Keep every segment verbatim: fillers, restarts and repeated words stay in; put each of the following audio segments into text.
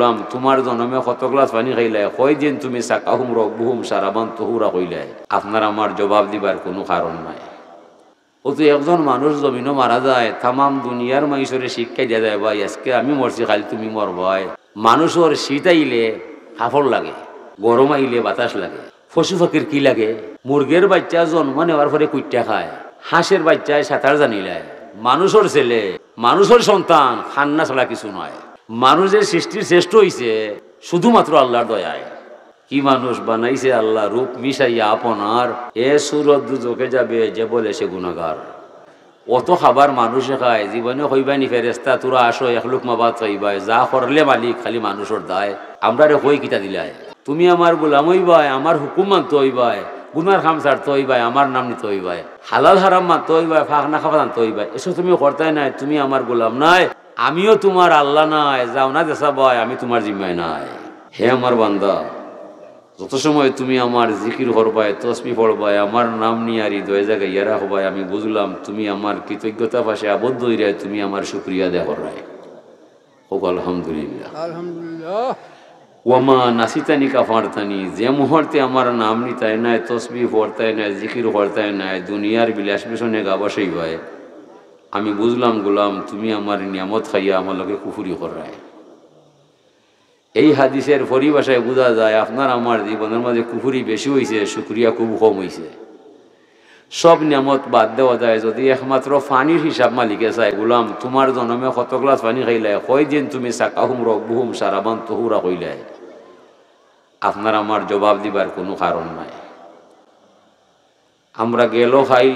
বললাম, "তুমার জনমে কত গ্লাস পানি খাইলায়?" কয়দিন তুমি "সাকাহুম রব্বুহুম শারাবান তুহুরা" কইলায়? আপনার আমার জবাব দিবার কুনু কারণ নাই। অউ তো একজন মানুষ জমিনো মারা যায়, তামাম দুনিয়ার মানষরে শিক্ষা দিয়া যায়, "ভাই, আইজকে আমি মরছি, কাইল তুমি মরবায়।" মানষর শীত আইলে কাপড় লাগে, গরম আইলে বাতাস লাগে, পশু পাখির কি লাগে? মুরগের বাইচ্চা জন্ম নেওয়ার পরে কুইট্টা খায়, হাঁসের বাইচ্চায় সাঁতার জানিলায়, মানষর ছেলে, মানষর সন্তান কান্না ছাড়া কিছু নায়। মানুষ যে সৃষ্টির শ্রেষ্ঠ অইছে শুধুমাত্র আল্লার দয়ায়। কি মানুষ বানাইছে আল্লায় রূপ মিশাইয়া আপনার, এ সুরত দুজখে যাবে যে বলে সে গুনাগার। অত খাবার মানুষে খায়, জীবনে কইবায়নি, "ফেরেস্তা, তোরা আসো, এক লুকমা ভাত খাইবায়, যা করলে মালিক খালি মানুষর দায়, আমরারে কই কিতা দিলায়?" তুমি আমার গোলাম অইবায়, আমার হুকুম মানতো অইবায়, গুনার কাম ছাড়তো অইবায়, আমার নাম নিতো অইবায়, হালাল হারাম মানতো অইবায়, পাক না পাক জানতো অইবায়। এসব তুমি করতায় নায়, তুমি আমার গোলাম নায়, আমিও তুমার আল্লা নায়, যাও না দেশা ভাই, আমি তুমার জিম্মায় নায়। হে আমার বান্দা, যত সময় তুমি আমার জিকির করবায়, তসবি পড়বায়, আমার নাম নিয়া হৃদয়ে জাগাইয়া রাখবায়, আমি বুঝলাম তুমি আমার কৃতজ্ঞতা পাশে আবদ্ধ অইরায়, তুমি আমার শুকরিয়া আদায় কররায়। কউক্কা আলহামদুলিল্লাহ। আলহামদুলিল্লাহ। ওয়ামা নাসিতানি কাফারতানি, যে মুহূর্তে আমার নাম নিতায় নায়, তসবি পড়তায় নায়, জিকির করতায় নায়, দুনিয়ার বিলাস ব্যসনে গা ভাসাইবায়, আমি বুঝলাম গোলাম, তুমি আমার নিয়ামত খাইয়া আমার লগে কুফুরি কররায়। এই হাদিসের পরিভাষায় বুঝা যায়, আপনার আমার জীবনের মাঝে কুফুরি বেশি অইছে, শুকরিয়া খুব কম অইছে। সব নিয়ামত বাদ দেওয়া যায়, যদি একমাত্র পানির হিসাব মালিকে চায়, "গোলাম, তুমার জনমে কত গ্লাস পানি খাইলায়? কয়দিন তুমি সাকাহুম রব্বুহুম শারাবান তুহুরা কইলায়?" আপনার আমার জবাব দিবার কুনু কারণ নাই। আমরা গেল কাইল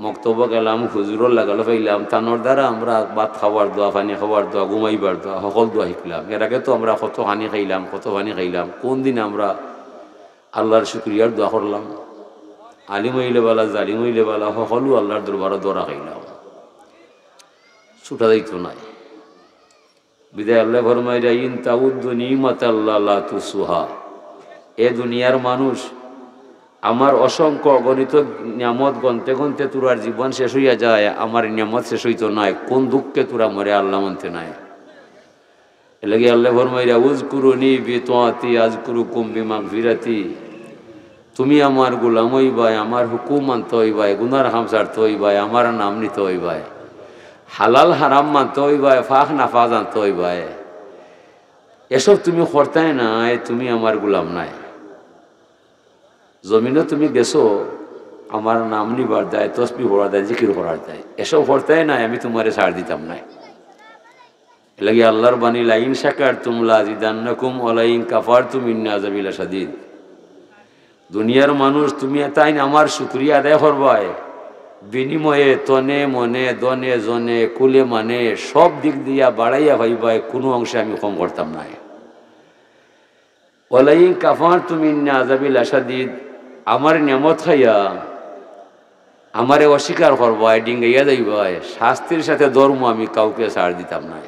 মক্তবো গেলাম, হুজুরর লাগালো পাইলাম, তানর দ্বারা আমরা ভাত খাওয়ার দোয়া, পানি খাওয়ার দোয়া, ঘুমাইবার দোয়া, হকল দোয়া শিখলাম। এর আগে তো আমরা কত পানি খাইলাম, কত পানি খাইলাম, কুন দিন আমরা আল্লার শুকরিয়ার দোয়া করলাম? আলিম অইলে বালা, জালিম অইলে বালা, হকলউ আল্লার দরবারো ধরা খাইলাম, ছুটা যাইতো নায়। বিদায় আল্লায় ফরমাইরা, "ইন তাউদ্দু নিমাতাল্লাহ লা তুসুহা।" এ দুনিয়ার মানুষ, আমার অসংখ্য অগণিত নিয়ামত গনতে গনতে তুরার জীবন শেষ অইয়া যায়, আমার নিয়ামত শেষ অইতো নায়। কুন দুঃখে তুরা মরে আল্লা মানতে নায়। এরলাগি আল্লায় ফরমাইরা, "উযকুরুনি বিতাআতি আযকুরুকুম বিমাগফিরাতি।" তুমি আমার গোলাম অইবায়, আমার হুকুম মানতো অইবায়, গুনার কাম ছাড়তো অইবায়, আমার নাম নিতো অইবায়, হালাল হারাম মানতো অইবায়, পাক না পাক জানতো অইবায়। এসব তুমি করতায় নায়, তুমি আমার গোলাম নায়। জমিনো তুমি গেছো আমার নাম নিবার দায়, তসবি পড়ার দায়, জিকির করার দায়। এসব করতায় নায়, আমি তুমারে ছাড় দিতাম নায়। এরলাগি আল্লার বাণী, "লাইন শাকারতুম লাজিদান্নাকুম ওয়া লাইন কাফারতুম ইন্না আযাবি লাশাদীদ।" দুনিয়ার মানুষ, তুমি তাইন আমার শুকরিয়া আদায় করবায়, বিনিময়ে তনে মনে, ধনে জনে, কুলে মানে সব দিক দিয়া বাড়াইয়া পাইবায়, কুনু অংশে আমি কম করতাম নায়। "ওয়ালাইন কাফারতুম ইন্না আযাবি লাশাদীদ", আমার নিয়ামত খাইয়া আমারে অস্বীকার করবায়, ডিঙ্গাইয়া যাইবায়, শাস্তির সাথে ধরমু, আমি কাউকে ছাড় দিতাম নায়।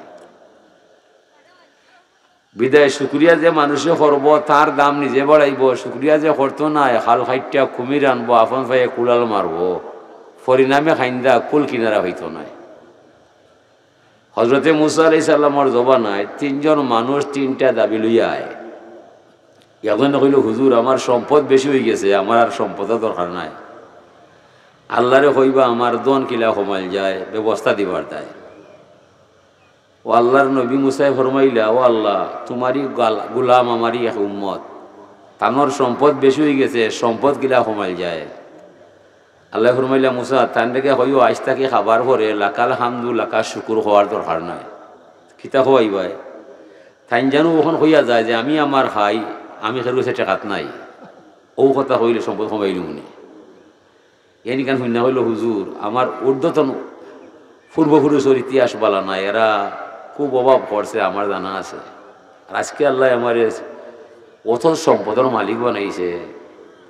বিদায় শুকরিয়া যে মানুষে করবো, তার দাম নিজে বাড়াইবো। শুকরিয়া যে করতো নায়, খাল কাইট্টা কুমির আনবো, আপন পায়ে কুড়াল মারবো, পরিণামে কাইন্দা কুল কিনারা পাইতো নায়। হজরতে মুসা আলাইহিস সালামর জমানায় তিনজন মানুষ তিনটা দাবি লইয়া আয়। একজনে কইলো, "হুজুর, আমার সম্পদ বেশি অইগেছে, আমার আর সম্পদর দরকার নাই।" আল্লারে কইবা, "আমার ধন কিলা কমাইল যায়, ব্যবস্থা দিবার দায়।" ও আল্লার নবী মুসায় ফরমাইলা, "ও আল্লা, তুমারই গাল-, গুলাম, আমারই এক উম্মত, তানর সম্পদ বেশি অইগেছে, সম্পদ কিলা কমাইল যায়?" আল্লায় ফরমাইলা, "মুসা, তানরে গিয়া কইও, আইজ থাকি খাবার পরে লাকাল হামদু, লাকাল শুকুর কওয়ার দরকার নাই।" কিতা কওয়াইবায়? তাইন যেন অখন কইয়া যায় যে, "আমি আমার খাই, আমি কেউর গেছে টেকাত নাই।" অউ কথা কইলে সম্পদ কমাইলিমুনি। এনিখান হুনিয়া কইলো, "হুজুর, আমার ঊর্ধ্বতন পূর্বপুরুষর ইতিহাস বালা নাই, এরা খুব অভাব করছে, আমার জানা আছে। আর আইজকে আল্লায় আমারে অত সম্পদর মালিক বানাইছে,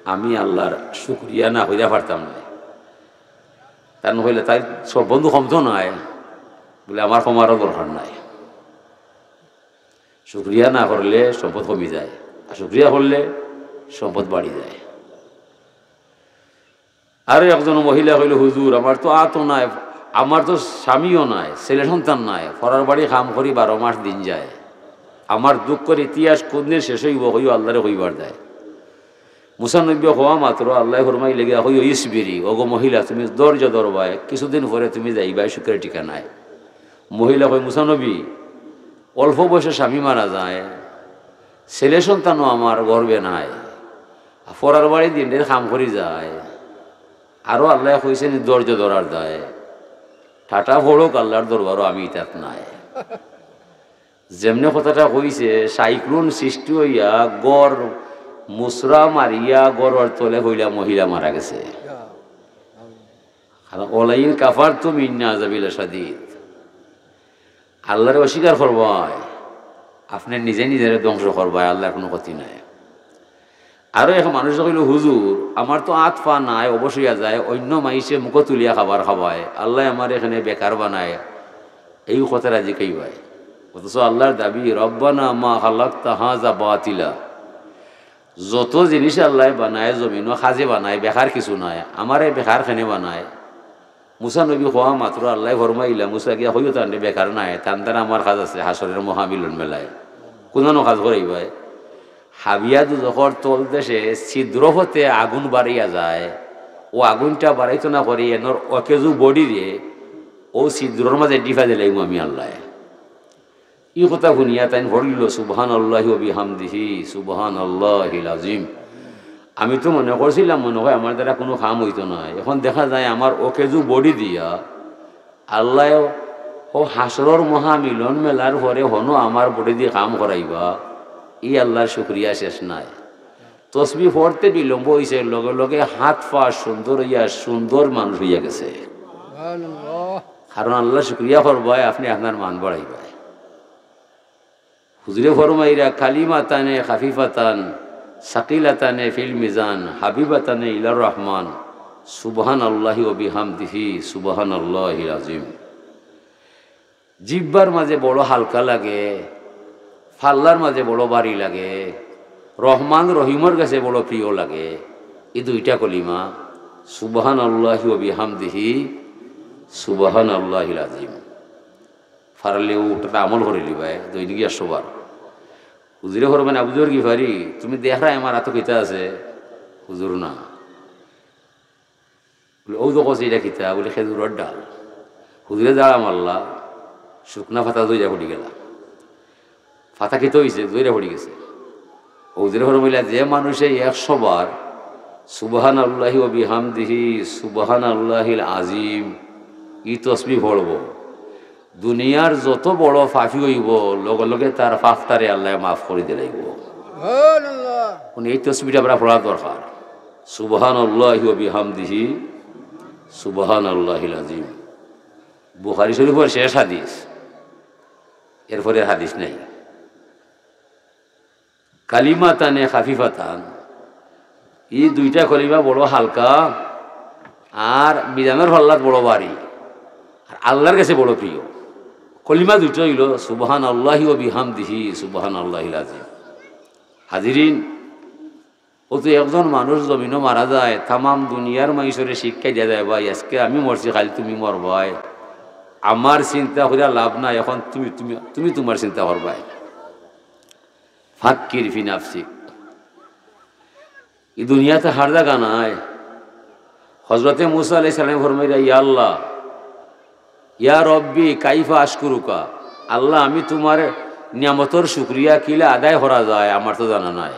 আমি আল্লার শুকরিয়া না কইরা পারতাম না।" তাইন কইলা, "তাইন সব বন্ধু কমতো নায়।" বলে, "আমার কমারও দরকার নাই। শুকরিয়া না করলে সম্পদ কমি যায়, আর শুকরিয়া করলে সম্পদ বাড়ি যায়।" আরো একজন মহিলা কইলো, "হুজুর, আমার তো আতও নাই, আমার তো স্বামীও নাই, ছেলে সন্তান নাই, পরার বাড়ি কাম করি, বারো মাস দিন যায়, আমার দুঃখর ইতিহাস কুনদিন শেষ অইবো, কইও আল্লারে কইবার দায়। মুসা নবীয়ে কওয়া মাত্র আল্লায় ফরমাইলা গিয়া, কইও, "ইসবিরি, ওগো মহিলা, তুমি ধৈর্য ধরবায়, কিছুদিন পরে তুমি যাইবায় সুখের ঠিকানায়।" মহিলা কয়, "মুসা নবী, অল্প বয়সে স্বামী মারা যায়, ছেলে সন্তানও আমার গর্ভে নাই, পরার বাড়ি দিনরাইত কাম করি যায়, আরো আল্লায় কইছইন ধৈর্য ধরার দায়, ঠাটা পড়ুক আল্লার দরবারো, আমি ইতাত নাই।" যেমনে কথাটা কইছে, সাইক্লোন সৃষ্টি অইয়া ঘর মুসরা মারিয়া ঘরর তলে পড়িয়া মহিলা মারা গেছে। কারণ, "ওলাইন কাফারতুম ইন্না আযাবি লাশাদীদ।" আল্লারে অস্বীকার করবায়, আপনে নিজে নিজরে ধ্বংস করবায়, আল্লার কুনু ক্ষতি নাই। আরো এক মানুষে কইলো, "হুজুর, আমার তো আত পা নাই, অবশ অইয়া যায়, অইন্য মাইনষে মুখো তুলিয়া খাবার খাবায়, আল্লায় আমারে কেনে বেকার বানায়, এই কথাটা জিকাইবায়।" অথচ আল্লার দাবি, "রব্বানা মা খালাকতা হাযা বাতিলা।" যত জিনিস আল্লায় বানায়, জমিনো কাজে বানায়, বেকার কিছু নাই, আমারে বেকার কেনে বানায়? মুসা নবী কওয়া মাত্র আল্লায় ফরমাইলা, "মুসা গিয়া কইও তানরে বেকার নায়, তান দ্বারা আমার কাজ আছে, হাশরের মহামিলন মেলায়। কুনানো কাজ করাইবায়?" হাবিয়া দুজখর তলদেশে ছিদ্র পথে আগুন বাড়িয়া যায়, অউ আগুনটা বাড়াইতো না করি এনর অকেজু বডিরে অউ ছিদ্রর মাঝে ডিফা দিলাইমু আমি আল্লায়। ই কথা হুনিয়া তাইন পড়িল, "সুবহানাল্লাহি ওয়া বিহামদিহি, সুবহানাল্লাহিল আযীম।" আমি তো মনে করছিলাম, মনে হয় আমার দ্বারা কুনু কাম অইতো নায়। এখন দেখা যায় আমার অকেজু বডি দিয়া আল্লায় অউ হাশরর মহামিলন মেলার পরে হনো আমার বডি দি কাম করাইবা, ই আল্লার শুকরিয়া শেষ নাই। তসবি পড়তে বিলম্ব অইছে, লগে লগে হাত পা সুন্দর অইয়া সুন্দর মানুষ অইয়া গেছে। সুবহানাল্লাহ। কারণ আল্লার শুকরিয়া করবায়, আপনে আপনার মান বাড়াইবায়। হুজুরে ফরমাইরা, "কালিমাতানে খাফিফাতান সাকিলাতানে ফিল মিজান হাবিবাতানে ইলার রহমান, সুবহানাল্লাহি ওয়া বিহামদিহি, সুবহানাল্লাহিল আযীম।" জিব্বার মাঝে বড় হালকা লাগে, পাল্লার মাঝে বড় ভারী লাগে, রহমান রহিমর গেছে বড় প্রিয় লাগে। ই দুইটা কলিমা, সুবহানাল্লাহি ওয়া বিহামদিহি, সুবহানাল্লাহিল আযীম। পারলে অউটা আমল করিলিবায়, দৈনিক একশো বার। হুজুরে ফরমাইন, "আবু যর গিফারি, তুমি দেখরায় আমার আতো কিতা আছে?" "হুজুর না।" বলে, "অউ তো কইছি ইটা কিতা?" বলে, "খেজুরর ডাল।" হুজুরে জাড়া মারলা, শুকনা পাতা ঝইরা পড়ি গেলা। পাতা কিতা অইছে? ঝইরা পড়ি গেছে। হুজুরে ফরমাইলা, "যে মানুষে একশো বার সুবহানাল্লাহি ওয়া বিহামদিহি, সুবহানাল্লাহিল আযীম ই তসবি পড়বো, দুনিয়ার যত বড় পাপী অইবো, লগে লগে তার পাপটারে আল্লায় মাফ করি দিলাইবো।" সুবহানাল্লাহ। অখন এই তসবিটা আমরা পড়া দরকার। সুবহানাল্লাহি ওয়া বিহামদিহি, সুবহানাল্লাহিল আযীম। বুখারী শরীফর শেষ হাদিস, এরপরে হাদিস নাই। কালিমাতানে খাফিফাতান, ই দুইটা কলিমা বড় হালকা, আর মিজানর পাল্লাত বড় ভারী, আর আল্লার গেছে বড় প্রিয়। কলিমা দুইটা অইলো সুবহানাল্লাহি ওয়া বিহামদিহি, সুবহানাল্লাহিল আযীম। হাজিরিন, অউ তো একজন মানুষ জমিনো মারা যায়, তামাম দুনিয়ার মাইনষরে শিক্ষা দিয়া যায়, "ভাই, আইজকে আমি মরছি, কাইল তুমি মরবায়, আমার চিন্তা করিয়া লাভ নাই, অখন তুমি, তুমি, তুমি তুমার চিন্তা করবায়।" ফাক্কির ফি নাফসিক। ই দুনিয়াতে হার জাগা নাই। হজরতে মুসা আলাইহিস সালামে ফরমাইরা, "ইয়া আল্লাহ, ইয়া রব্বি, কাইফা আশকুরুকা?" আল্লাহ, আমি তুমার নিয়ামতর শুকরিয়া কিলা আদায় করা যায়, আমার তো জানা নাই।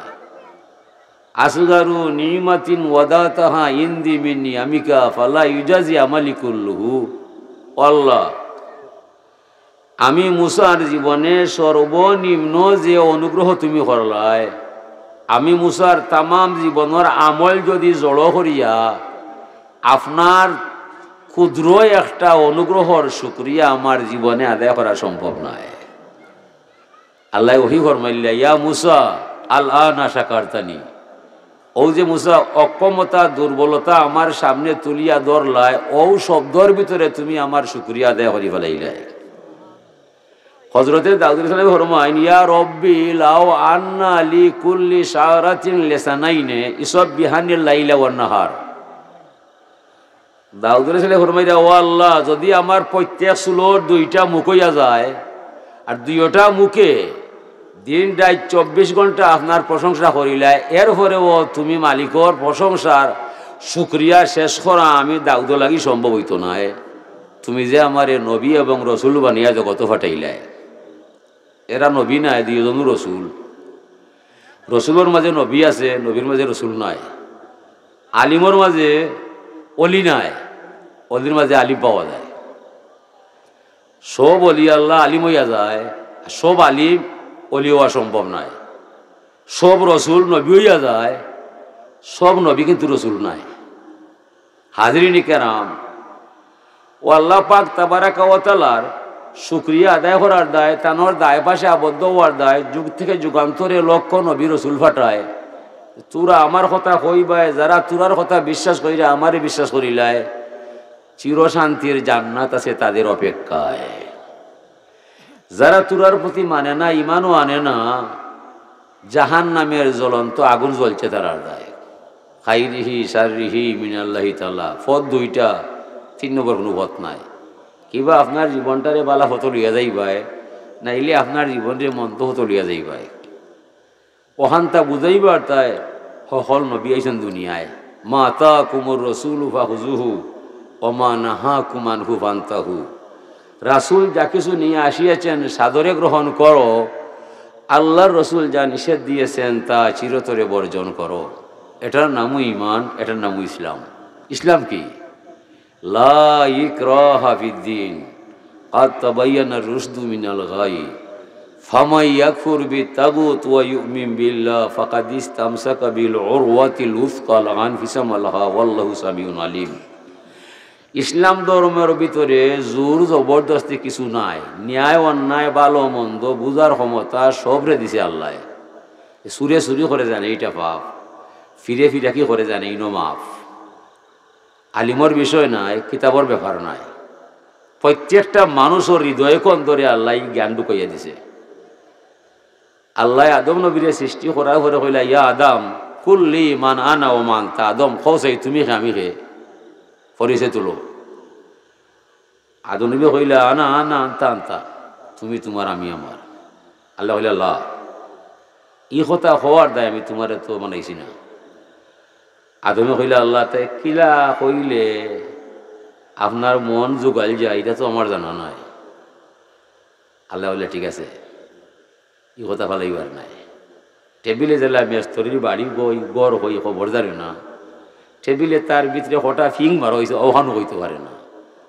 আসগারু নিমাতিন ওয়াদাতাহা ইনদি মিন নিয়ামিকা ফালা ইউজাজি আমালি কুল্লুহু। ও আল্লাহ, আমি মুসার জীবনে সর্বনিম্ন যে অনুগ্রহ তুমি করলায়, আমি মুসার তামাম জীবনর আমল যদি জড়ো করিয়া আপনার ক্ষুদ্র একটা অনুগ্রহর শুকরিয়া আমার জীবনে আদায় করা সম্ভব নয়। আল্লায় ওহি ফরমাইলা, "ইয়া মুসা, আল আনা শাকারতানি।" অউ যে মুসা, অক্ষমতা, দুর্বলতা আমার সামনে তুলিয়া ধরলায়, অউ শব্দর ভিতরে তুমি আমার শুকরিয়া আদায় করি ফালাইলায়। হজরতে দাউদ আলাইহিস সালামে ফরমাইন, "ইয়া রব্বি লাউ আন্না লি কুল্লি শাহরাতিন লিসানাইনে ইউসাব্বিহানিল লাইলা ওয়ান নাহার।" দাউদ আলাইহিস সালামে ফরমাইরা, "ও আল্লাহ, যদি আমার প্রত্যেক চুলর দুইটা মুখ অইয়া যায়, আর দুইটা মুখে দিন রাইত চব্বিশ ঘন্টা আপনার প্রশংসা করিলায়, এরপরেও তুমি মালিকর প্রশংসার শুকরিয়া শেষ করা আমি দাউদর লাগি সম্ভব অইতো নায়। তুমি যে আমারে নবী এবং রসুল বানাইয়া জগতো পাঠাইলায়, এরা নবী নায়, দুইজনউ রসুল। রসুলর মাঝে নবী আছে, নবীর মাঝে রসুল নাই। আলিমর মাঝে অলি নাই, অলির মাঝে আলিম পাওয়া যায়। সব অলি আল্লাহ আলিম অইয়া যায়, আর সব আলিম অলি অওয়া সম্ভব নায়। সব রসুল নবী অইয়া যায়, সব নবী কিন্তু রসুল নায়। হাজিরিন কেরাম, অউ আল্লাহ পাক তাবারাকা ওয়া তাআলার শুকরিয়া আদায় করার দায়, তানর দায় পাশে আবদ্ধ অওয়ার দায়, যুগ থেকে যুগান্তরে লক্ষ নবী রসুল পাঠায়। তোরা আমার কথা কইবায়, যারা তোরার কথা বিশ্বাস করিয়া আমারে বিশ্বাস করিলায়, চিরশান্তির জান্নাত আছে তাদের অপেক্ষায়। যারা তোরার প্রতি মানে না, ইমানও আনে না, জাহান্নামের জ্বলন্ত আগুন জ্বলছে তারার দায়। খাইরিহি শাররিহি মিনাল্লাহি তাআলা। পথ দুইটা, তিন নম্বর কোনো পথ নাই। কিবা আপনার জীবনটারে বালা পথো লইয়া যাইবায়, নাইলে আপনার জীবনরে মন্দ পথো লইয়া যাইবায়। অখানতা বুঝাইবার তায় হকল নবী আইছইন দুনিয়ায়। মা আতাকুমুর রাসূলু ফাখুযুহু ওয়া মা নাহাকুম আনহু ফান্তাহু। রাসূল যা কিছু নিয়ে আসিয়াছেন সাদরে গ্রহণ করো। আল্লাহর রসুল যা নিষেধ দিয়েছেন তা চিরতরে বর্জন করো। এটার নামও ইমান, এটার নামও ইসলাম। ইসলাম কি? লা ইকরাহা ফিদ্দিন, কাদ তাবায়্যানার রুশদু মিনাল গাই, ফামান ইয়াকফুর বিত্তাগুত ওয়া ইউমিন বিল্লাহ ফাকাদ ইস্তামসাকা বিল উরওয়াতিল উসকা লা আনফিসামা লাহা ওয়াল্লাহু সামিউন আলিম। ইসলাম ধর্মের ভিতরে জোর জবরদস্তি কিছু নাই, ন্যায় অন্যায় ভালো মন্দ বুঝার ক্ষমতা সবরে দিছে আল্লায়। চুরে চুরি করে জানে ইটা পাপ, ফিরে ফিরাকি করে জানে ইনো মাফ। আলিমর বিষয় নায়, কিতাবর ব্যাপার নায়। প্রত্যেকটা মানুষর হৃদয়ে কন্দরে আল্লায় জ্ঞান ঢুকাইয়া দিছে। আল্লায় আদম নবীরে সৃষ্টি করার পরে কইলা, "ইয়া আদম, কুল লি মান আনা ওয়া মা আনতা।" আদম, কও চাই, তুমি কে, আমি কে? পরিচয় তুলো। আদম নবী কইলা, "আনা, আনা, আনতা, আনতা।" তুমি তুমার, আমি আমার। আল্লায় কইলা, "লা, ই কথা কওয়ার দায় আমি তুমারে তো বানাইছি না।" আদমে কইলা, "আল্লাহ, তে কিলা কইলে আপনার মন জুগাইল যায়, ইটা তো আমার জানা নাই।" আল্লায় কইলা, "ঠিক আছে, ই কথা ফালাইবার নায়।" টেবিলে যেলা মেস্তরির বাড়ি কই, ঘর কই, খবর জানি না। টেবিলে তার ভিতরে কটা ফিং মারা অইছে, অখানও কইতো পারে না।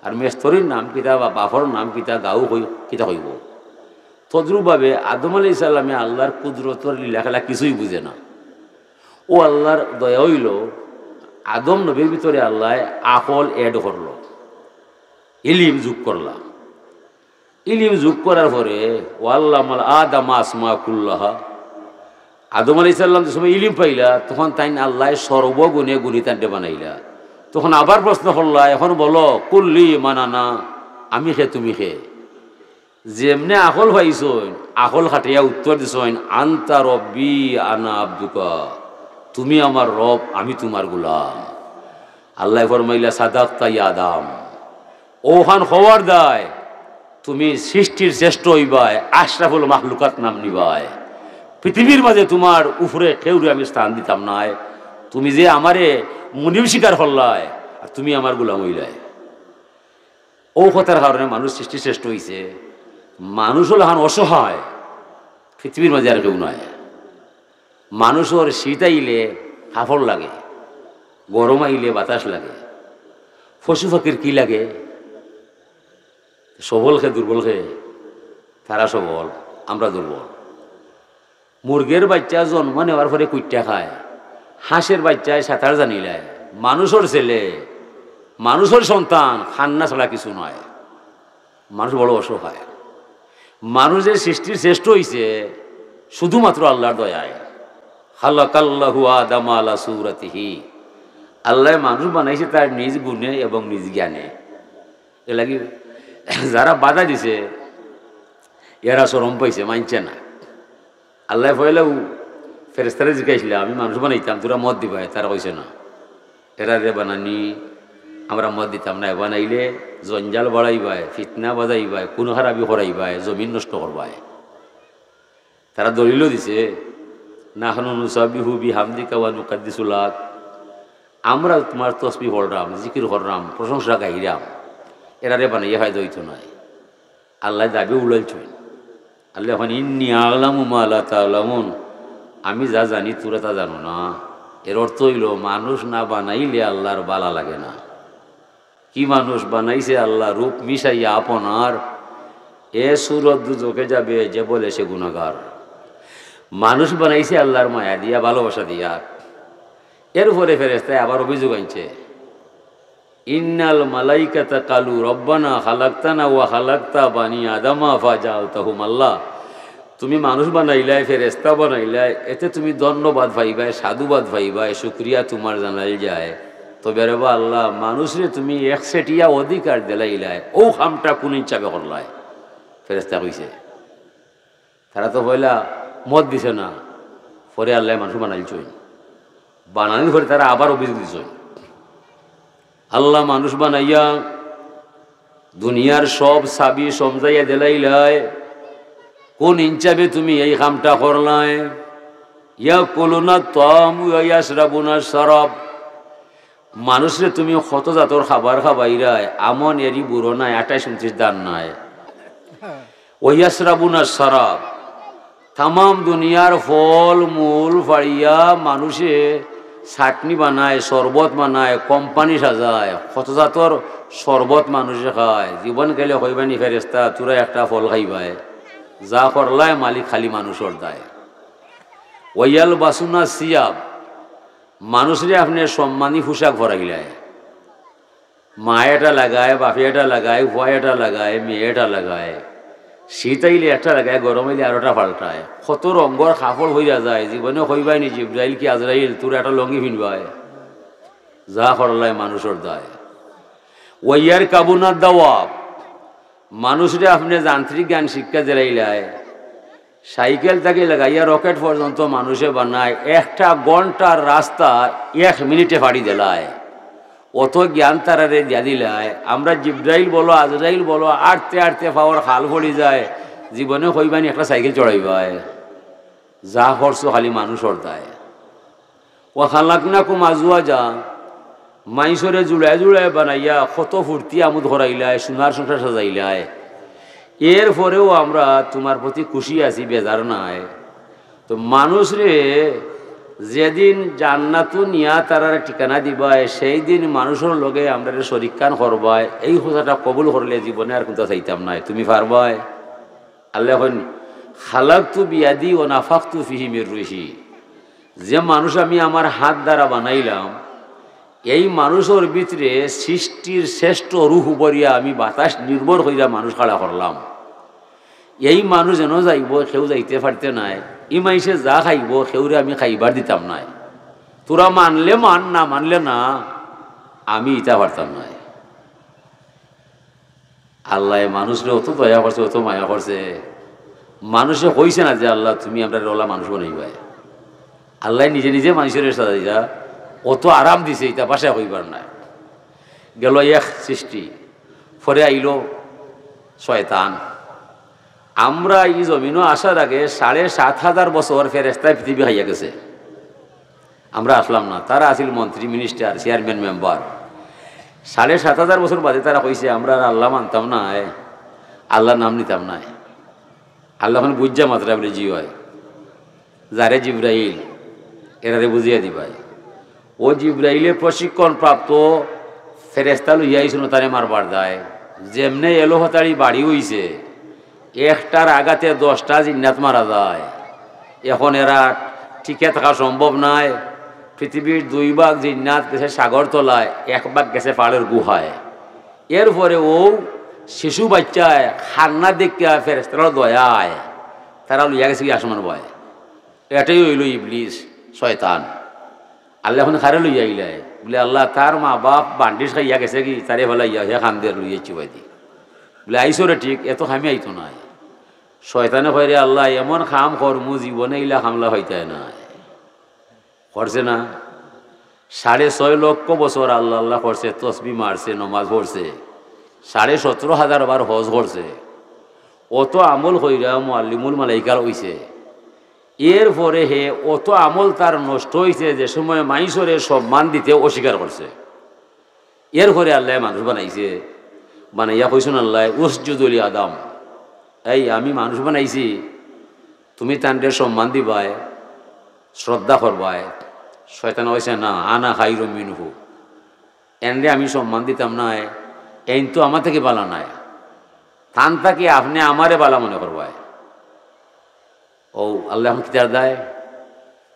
আর মেস্তরির নাম কিতা বা বাপর নাম কিতা, গাঁও কই, কিতা কইবো? তদ্রূপভাবে আদম আলাইহিস সালামে আল্লাহর কুদরতর লীলা খেলা কিছুই বুঝে না। অউ আল্লাহর দয়া অইলো, আদম নবীর ভিতরে আল্লায় আকল add করলো, ইলিম যোগ করলা। ইলিম যোগ করার পরে, "ওয়া আল্লামা আদামা আসমাআ কুল্লাহা।" আদম আলাইহিস সালাম যে সময় ইলিম পাইলা, তখন তাইন আল্লায় সর্বগুণে গুণী তানরে বানাইলা। তখন আবার প্রশ্ন করলা, "এখন বলো, কুল লি মান আনা, আমি কে, তুমি কে?" যেমনে আকল পাইছইন, আকল খাটাইয়া উত্তর দিছইন, "আনতা রব্বি আনা আব্দুকা, তুমি আমার রব, আমি তুমার গোলাম।" আল্লায় ফরমাইলা, "সাদাকতা ইয়া আদম।" অখান কওয়ার দায় তুমি সৃষ্টির শ্রেষ্ঠ অইবায়, আশরাফুল মাখলুকাত নাম নিবায়। পৃথিবীর মাঝে তুমার উপরে কেউরে আমি স্থান দিতাম নায়। তুমি যে আমারে মুনিব স্বীকার করলায়, আর তুমি আমার গোলাম অইলায়। অউ কথার কারণে মানুষ সৃষ্টির শ্রেষ্ঠ অইছে। মানুষ অইলো অখান অসহায়, পৃথিবীর মাঝে আর কেউ নায়। মানুষর শীত আইলে কাপড় লাগে, গরম আইলে বাতাস লাগে। পশু পাখির কি লাগে? সবল কে দুর্বল কে? তারা সবল, আমরা দুর্বল। মুরগের বাইচ্চা জন্ম নেওয়ার পরে কুইট্টা খায়, হাঁসের বাইচ্চায় সাঁতার জানিলায়, মানুষর ছেলে, মানুষর সন্তান কান্না ছাড়া কিছু নায়। মানুষ বড় অসহায়। মানুষ যে সৃষ্টির শ্রেষ্ঠ অইছে শুধুমাত্র আল্লাহর দয়ায়। খালাকাল্লাহু আদামা আলা সুরাতিহি। আল্লায় মানুষ বানাইছে তার নিজ গুণে এবং নিজ জ্ঞানে। এর লাগি যারা বাধা দিছে, এরা শরম পাইছে, মানছে না। আল্লায় পয়লাউ ফেরেশতারে জিকাইছলা, "আমি মানুষ বানাইতাম, তোরা মত দিবায়?" তারা কইছে, "না।" এরারে বানানি আমরা মত দিতাম না, বানাইলে জঞ্জাল বাড়াইবায়, ফিতনা বাজাইবায়, খুন খারাপি করাইবায়, জমিন নষ্ট করবায়। তারা দলিলও দিছে, "নাহনু নুসাব্বিহু বিহামদিকা ওয়া নুকাদ্দিসু লাক।" আমরা তুমার তসবিহ পড়রাম, জিকির কররাম, প্রশংসা গাইরাম, এরারে বানাইয়া ফায়দা অইতো নায়। আল্লায় দাবি উড়াইলছইন। আল্লায় কইন, "ইন্নী আ'লামু মা লা তা'লামুন।" আমি যা জানি, তুরা তা জানো না। এর অর্থ অইলো, মানুষ না বানাইলে আল্লার বালা লাগে না। কি মানুষ বানাইছে আল্লায় রূপ মিশাইয়া আপনার? এ সুরত দুজখে যাবে যে বলে সে গুনাহগার। মানুষ বানাইছে আল্লার মায়া দিয়া, ভালোবাসা দিয়া। এরপরে ফেরেশতায় আবার অভিযোগ আনছে, "ইন্নাল মালাইকাতা কালু রব্বানা খালাকতানা ওয়া খালাকতা বানি আদামা ফাজাআলতাহুম।" আল্লাহ, তুমি মানুষ বানাইলায়, ফেরেশতা বানাইলায়, এতে তুমি ধন্যবাদ পাইবায়, সাধুবাদ পাইবায়, শুকরিয়া তুমার জানাইল যায়। তবে রেবা আল্লাহ, মানুষরে তুমি এক সেটিয়া অধিকার দিলাইলায়, অউ কামটা কুন হিসাবে করলায়? ফেরেশতায় কইছে। তারা তো পয়লা মত দিছে না, পরে আল্লায় মানুষ বানাইলছইন। বানানির পরে তারা আবার অভিযোগ দিছইন, "আল্লাহ, মানুষ বানাইয়া দুনিয়ার সব চাবি সমজাইয়া দিলাইলায়, কুন হিসাবে তুমি এই কামটা করলায়? ইয়াকুলুনা তা'আম ওয়া ইয়াশরাবুনা শারাব।" মানুষরে তুমি কত জাতর খাবার খাবাইরায়, আমন এরি বুড়ো নাই, আঠাইশ ঊনত্রিশ ধান নাই। ওয়া ইয়াশরাবুনা শারাব, তামাম দুনিয়ার ফল মূল ফাড়িয়া মানুষে চাটনি বানায়, শরবত বানায়, কোম্পানি সাজায়, কত জাতর শরবত মানুষে খায়। জীবন গেলে কইবানি, "ফেরেশতা, তুরা একটা ফল খাইবায়।" যা করলায় মালিক খালি মানুষর দায়। ওয়া ইয়ালবাসুনা সিয়াব, মানুষরে আপনে সম্মানী পোশাক পরাইলায়। মায় এটা লাগায়, বাপে এটা লাগায়, ফুয়ায় এটা লাগায়, মেয়ে এটা লাগায়। শীত আইলে একটা লাগায়, গরম আইলে আরোটা পাল্টায়। কত রঙর কাপড় অইয়া যায়, জীবনে কইবায়নি, "জিব্রাইল কি আজরাইল, তুরা একটা লুঙ্গি পিনবায়।" যা করলায় মানুষর দায়। ওয়া ইয়ারকাবুনা দাওয়াব, মানুষরে আপনে যান্ত্রিক জ্ঞান শিক্ষা দিলাইলায়, সাইকেল থাকি লাগাইয়া রকেট পর্যন্ত মানুষে বানায়, একটা ঘন্টার রাস্তা এক মিনিটে ফাড়ি দিলায়। অত জ্ঞান তারারে দিয়া দিলায়। আমরা জিব্রাইল বলো, আজরাইল বলো, আটতে আটতে পাওর খাল পড়ি যায়। জীবনে কইবানি একটা সাইকেল চড়াইবায়? যা করছো খালি মানুষর দায়। ওয়া খালাকনাকুম আজওয়াজা, মাইনষরে জুড়ায় জুড়ায় বানাইয়া কত ফুর্তি আমোদ করাইলায়, সোনার সংসার সাজাইলায়। এরপরেও আমরা তুমার প্রতি খুশি আছি, বেজার নাই। তো মানুষরে যেদিন জান্নাতো নিয়া তারার ঠিকানা দিবায়, সেই দিন মানুষর লগে আমরারে শরিকখান করবায়। এই কথাটা কবুল করলে জীবনে আর কুনতা চাইতাম নায়। তুমি পারবায়? আল্লায় কইন, "খালাকতু বিয়াদি ওয়া নাফাখতু ফিহি মির রুহি।" যে মানুষ আমি আমার হাত দ্বারা বানাইলাম, এই মানুষর ভিতরে সৃষ্টির শ্রেষ্ঠ রুহ ভরিয়া আমি বাতাস নির্ভর করিয়া মানুষ খাড়া করলাম। এই মানুষ যেন যাইবো, কেউ যাইতে পারতে নায়। ই মাইনষে যা খাইবো, কেউরে আমি খাইবার দিতাম নায়। তোরা মানলে মান, না মানলে না, আমি ইতা পারতাম নায়। আল্লায় মানুষরে অত দয়া করছে, অত মায়া করছে, মানুষে কইছে না যে, "আল্লাহ, তুমি আমরারে অলা মানুষ বানাইবায়।" আল্লায় নিজে নিজে মাইনষরে সাজাইয়া অত আরাম দিছে, ইতা ভাষায় কইবার নায়। গেল এক সৃষ্টি, পরে আইলো শয়তান। আমরা ই জমিনো আসার আগে সাড়ে সাত হাজার বছর ফেরেশতায় পৃথিবী খাইয়া গেছে। আমরা আসলাম না, তারা আছিল মন্ত্রী, মিনিস্টার, চেয়ারম্যান, মেম্বার। সাড়ে সাত হাজার বছর বাদে তারা কইছে, "আমরা আর আল্লাহ মানতাম নায়, আল্লাহর নাম নিতাম নায়।" আল্লায় কইন, "বুঝিয়া মাতরায়?" বলে, "জি অয়।" যারে জিব্রাইল, এরারে বুঝাইয়া দিবায়। ও জিব্রাইলে প্রশিক্ষণপ্রাপ্ত ফেরেশতা লইয়া আইছইন তারে মারবার দায়। যেমনে এলো হতাড়ি বাড়ি অইছে, একটার আঘাতে দশটা জিন্নাত মারা যায়। এখন এরা টিকে থাকা সম্ভব নায়। পৃথিবীর দুই ভাগ জিন্নাত গেছে সাগর তলায়, এক ভাগ গেছে পাহাড়র গুহায়। এরপরে অউ শিশু বাইচ্চায় কান্না দেখিয়া ফেরেশতার দয়া আয়, তারা লইয়া গেছে কি আসমান বায়। এটাই অইলো ইবলিস, শয়তান। আল্লায় কইন, "কারে লইয়া আইলায়?" বলে, "আল্লাহ, তার মা বাপ বান্ডিশ খাইয়া গেছে গি, তারে ফালাইয়া হে কান্দের, লইয়া আইছি বায়দি।" বলে, "আইছো রে ঠিক, এত কামে আইতো নায়।" শয়তানে কয়, "রে আল্লাহ, এমন কাম করমু, জীবনে ইলা কামলা পাইতায় নায়।" করছে না? সাড়ে ছয় লক্ষ বছর আল্লাহ আল্লাহ করছে, তসবি মারছে, নমাজ পড়ছে, সাড়ে সতেরো হাজার বার হজ করছে, অত আমল কইরা মুআল্লিমুল মালাইকা অইছে, এরপরে হে অত আমল তার নষ্ট অইছে যে সময় মাইনষরে সম্মান দিতে অস্বীকার করছে। এরপরে আল্লায় মানুষ বানাইছে, বানাইয়া কইছইন আল্লায়, "উসজুদু লি আদম।" এই আমি মানুষ বানাইছি, তুমি তানরে সম্মান দিবায়, শ্রদ্ধা করবায়। শয়তান কইছে, "না, আনা খাইরুম মিনহু, এনরে আমি সম্মান দিতাম নায়, এইন তো আমার থাকি বালা নায়, তান থাকি আপনে আমারে বালা মনে করবায়।" ও আল্লায় অখন কিতার দায়?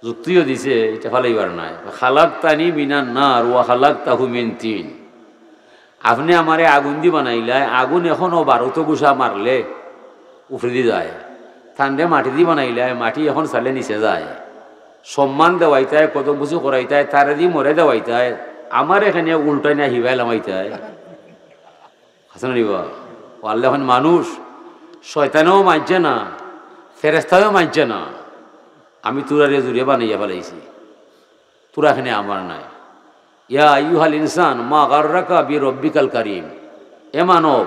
যুক্তিও দিছে, ইটা ফালাইবার নায়। "খালাকতানি মিনান নার ওয়া খালাকতাহু মিন তিন।" আপনে আমারে আগুন দি বানাইলায়, আগুন অখনও বারোত ঘুষা মারলে উপরেদি যায়। তানরে মাটি দি বানাইলায়, মাটি অখন চালে নিচে যায়। সম্মান দেওয়াইতায়, কদম বুসি করাইতায়, তারে দি মরে দেওয়াইতায়, আমারে কেনে উল্টাইয়া হিবায় লামাইতায়। হাসান রিবা, ও আল্লায় অখন মানুষ, শয়তানেও মানছে না, ফেরেস্তায়ও মানছে না। আমি তুরারে জুরে বানাইয়া ফালাইছি, তুরা কেনে আমার নায়। ইয়া আইয়ুহাল ইনসান মা গাররাকা বি রব্বিকাল কারীম। এ মানব,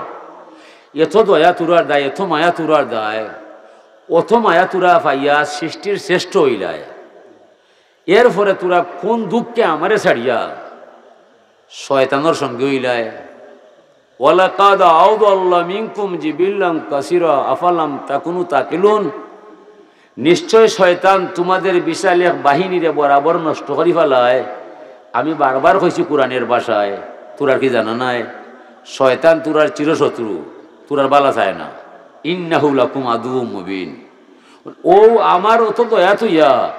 এত দয়া তুরার দায়, এত মায়া তুরার দায়, অত মায়া তুরা পাইয়া সৃষ্টির শ্রেষ্ঠ অইলায়। এরপরে তুরা কোন দুঃখে আমারে ছাড়িয়া শয়তানর সঙ্গী অইলায়? "ওয়ালাকাদ আদাল্লা মিনকুম জিবিল্লান কাসীরা আফালাম তাকুনু তাকিলুন।" নিশ্চয় শয়তান তোমাদের বিশাল এক বাহিনীরে বরাবর নষ্ট করি ফালায়। আমি বারবার কইছি কোরআনের ভাষায়, তুরার কি জানা নাই? শয়তান তুরার চিরশত্রু, তুরার বালা চায় না। "ইন্নাহু লাকুম আদুউম মুবিন।" ও আমার অত দয়া তুইয়া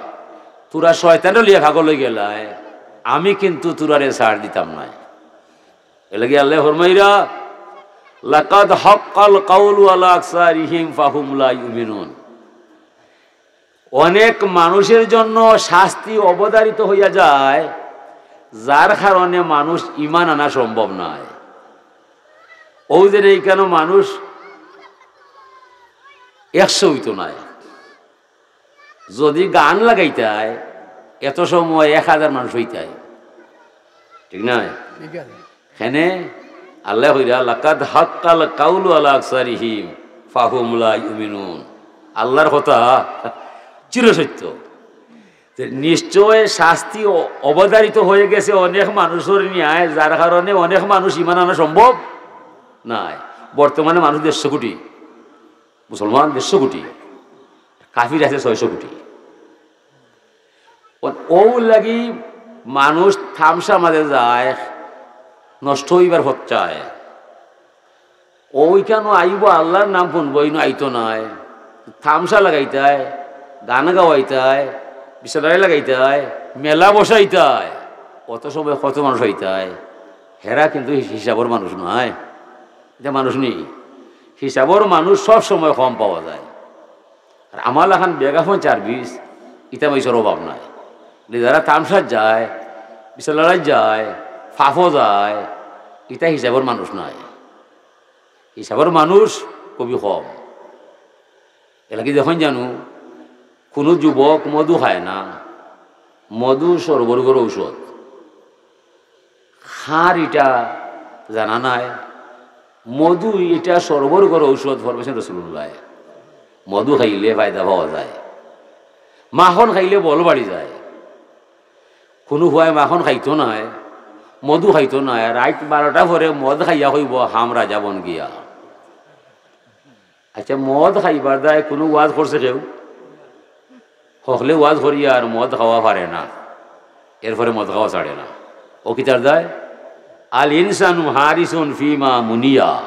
তুরা শয়তানরে লইয়া পাগল অইগেলায়, আমি কিন্তু তুরারে ছাড় দিতাম নায়। এরলাগি আল্লায় ফরমাইরা, "লাকাদ হাক্কাল কাউলু আলা আকসারিহিম ফাহুম লা ইউমিনুন।" অনেক মানুষের জন্য শাস্তি অবধারিত হইয়া যায়, যার কারণে মানুষ ঈমান আনা সম্ভব নায়। ও যে এইখানো মানুষ একশো অইতো নায়। যদি গান লাগাইতায়, এত সময় এক হাজার মানুষ অইতায়, ঠিক নায়? ঠিক আছে। হেনে আল্লায় কইরা, "লাকাদ হাক্কাল কাউলু আলা আকসারিহিম ফাহুম লা ইউমিনুন।" আল্লার কথা চিরসত্য। যে নিশ্চয় শাস্তি অ-, অবধারিত হয়ে গেছে অনেক মানুষর নিয়ায়, যার কারণে অনেক মানুষ ঈমান আনা সম্ভব নায়। বর্তমানে মানুষ দেড়শো কোটি, মুসলমান দেড়শো কোটি, কাফির আছে ছয়শো কোটি। ও-, অউ লাগি মানুষ তামশা মাঝে যায়, নষ্ট অইবার পথ চায়। অউ ইখানো আইবো, আল্লার নাম হুনবো, ইনো আইতো নায়। তামশা লাগাইতায়, গান গাওয়াইতায়, বিচলায় লাগাইতায়, মেলা বসাইতায়, অত সময় কত মানুষ অইতায়। হেরা কিন্তু হি-, হিসাবর মানুষ নায়। ইটা মানুষ নি। হিসাবর মানুষ সব সময় কম পাওয়া যায়। আর আমার লাখান বেগাফন চার্ভিস, ইতা মাইসর অভাব নাই। যারা তামশাত যায়, বিশালাড়াত যায়, ফাফো যায়, ইতা হিসাবর মানুষ নাই। হিসাবর মানুষ খুবই কম। এলাকি যখন জানু, কোনো যুবক মধু খায় না, মধু সর্বরোগর ঔষধ। খার ইটা জানা নাই, মধু ইটা সর্বরোগর ঔষধ, ফরমাইছেন রসুলুল্লাহ। মধু খাইলে ফায়দা পাওয়া যায়, মাখন খাইলে বল বাড়ি যায়। কোনো পুয়ায় মাখন খাইতো নায়, মধু খাইতো নায়, রাইত বারোটা পরে মদ খাইয়া কইবো, "হাম রাজা বন গিয়া।" আচ্ছা, মদ খাইবার দায় কোনো ওয়াজ করছে কেউ? হকলে ওয়াজ করিয়া আর মদ খাওয়া পারে না, এরপরে মদ খাওয়া ছাড়ে না। ও কিতার দায়? আল ইনসানু হারিসুন ফিমা মুনিয়া।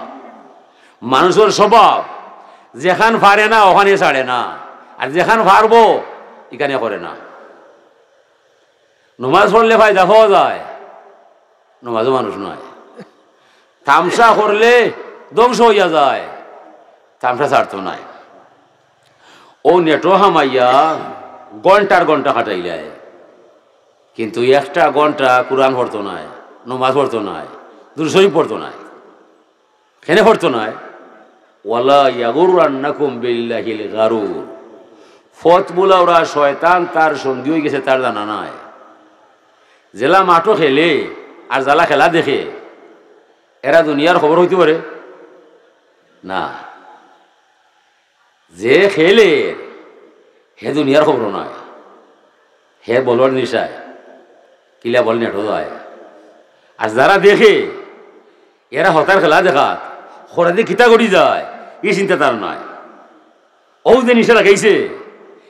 মানুষর স্বভাব, যেখান পারে না, ওখানে ছাড়ে না, আর যেখান পারবো, ইখানে করে না। নমাজ পড়লে ফায়দা পাওয়া যায়, নমাজও মানুষ নয়। তামশা করলে ধ্বংস অইয়া যায়, তামশা ছাড়তো নায়। ও নেটো হামাইয়া ঘন্টার ঘন্টা কাটাইলায়, কিন্তু একটা ঘন্টা কোরআন পড়তো নায়, নমাজ পড়তো নায়, দুরূদ শরীফ পড়তো নায়। কেনে পড়তো নায়? ওয়ালা ইয়াগুররান্নাকুম বিল্লাহিল গারুর। পথ ভুলাওরা শয়তান তার সঙ্গী অইগেছে, তার জানা নাই। যেলা মাঠো খেলে আর যালা খেলা দেখে, এরা দুনিয়ার খবর অইতো পারে না। যে খেলে, হে দুনিয়ার খবর নাই, হে বলর নিশায়, কিলা বল নেটো যায়। আর যারা দেখে, এরা হতার খেলা দেখাত, খরাদি কিতা করি যায়, ই চিন্তা তার নাই। ও যে নিশা লাগাইছে,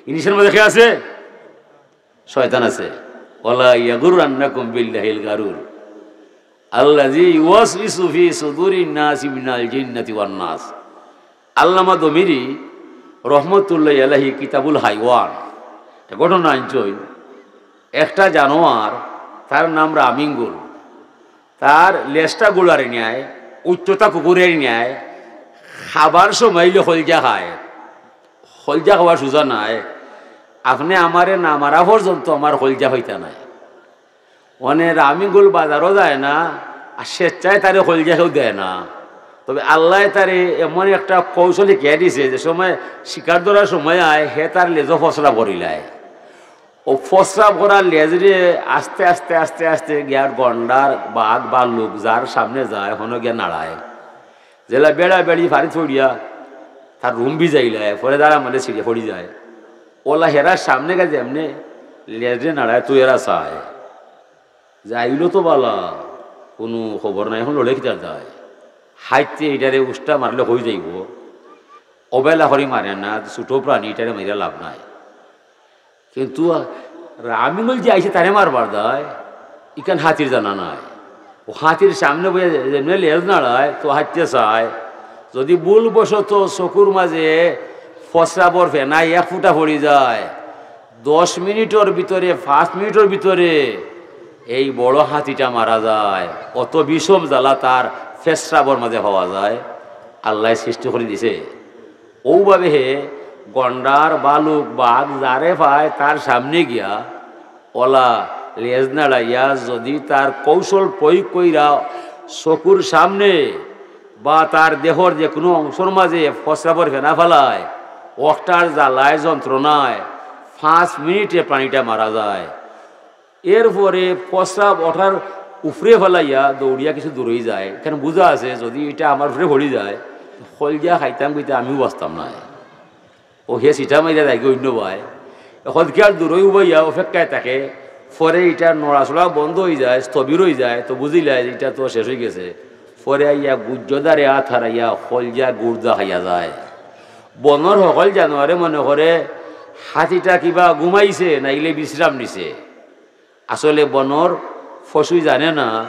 ই নিশার মধ্যে কে আছে? শয়তান আছে। "ওয়ালা ইয়াগুররান্নাকুম বিল্লাহিল গারুর, আল্লাযী ইউওয়াসউিসু ফী সুদুরিন নাসি মিনাল জিন্নাতি ওয়ান নাস।" আল্লামা দমিরি রহমতুল্লাহি আলাইহি কিতাবুল হাইওয়ান, একটা ঘটনা আনছইন। একটা জানোয়ার, তার নাম রামিঙ্গুল। তার লেজটা ঘোড়ার ন্যায়, উচ্চতা কুকুরের ন্যায়, খাবার সময় অইলে কলজা খায়। কলজা খাওয়া সুজা নায়। আপনে আমারে না মারা পর্যন্ত আমার কলজা খাইতা নায়। মানে রামিঙ্গুল বাজারও যায় না, আর স্বেচ্ছায় তারে কলজা কেউ দেয় না। তবে আল্লায় তারে এমন একটা কৌশল শিখাই দিছে, যে সময় শিকার ধরার সময় আয়, হে তার লেজো ফসরা করিলায়। ও ফসরা করার লেজরে আস্তে আস্তে আস্তে আস্তে গিয়া গন্ডার, বাঘ, ভাল্লুক যার সামনে যায়, হনো গিয়া নাড়ায়। যেলা বেড়া বেড়ি ফাড়ি ছড়িয়া তার রুম ভিজাইলায়, পরে যারা মানে ছিঁড়ে পড়ি যায়। ওলা হেরার সামনে গেছে এমনে লেজরে নাড়ায়, তুই এরা চায়। যাইলো তো বালা, কুনু খবর নাই, এখন লড়ে কিতার যায়? হাইতে ইটারে উষ্টা মারলে হই যাইবো। অবহেলা করি মারে না, ছোট প্রাণী, ইটারে মাইরা লাভ নাই। কিন্তু রামিঙ্গুল যে আইছে তারে মারবার দায়, ইখান হাতির জানা নাই। ও হাতির সামনে বইয়া যে-, যেমনে লেজ নাড়ায়, তো হাতিয়ে চায়, যদি ভুলবশত চকুর মাঝে ফসরাবর ফেনা এক ফুটা পড়ি যায়, দশ মিনিটর ভিতরে, পাঁচ মিনিটর ভিতরে এই বড় হাতিটা মারা যায়। অত বিষম জ্বালা তার ফেসরাবর মাঝে পাওয়া যায়। আল্লায় সৃষ্টি করি দিছে। ওভাবে হে গন্ডার, ভাল্লুক, বাঘ যারে পায় তার সামনে গিয়া ওলা লেজ নাড়াইয়া যদি তার কৌশল প্রয়োগ কইরা চকুর সামনে বা তার দেহর যে কুনু অংশর মাঝে ফসরাবর ফেনা ফালায়, অটার জ্বালায় যন্ত্রণায় পাঁচ মিনিটে প্রাণীটা মারা যায়। এরপরে ফসরাব অটার উপরে ফালাইয়া দৌড়িয়া কিছু দূরই যায়। ইখান বুঝা আছে, যদি ইটা আমার উপরে পড়ি যায়, কলজা খাইতাম কইতে আমিও বাঁচতাম নায়। ও হে সিটা মাইরা যায়গি অইন্য বায়। এখন কি আর দূরই উবাইয়া অপেক্ষায় থাকে, পরে ইটা নড়াচড়া বন্ধ অই যায়, স্থবির অই যায়, তো বুঝিলায় যে ইটা তো শেষ অই গেছে। পরে আইয়া গুজ্জদারে আত হারাইয়া কলজা গুর্দা খাইয়া যায়। বনর হকল জানোয়ারে মনে করে হাতিটা কিবা ঘুমাইছে, নাইলে বিশ্রাম নিছে। আসলে বনর পশুই জানে না,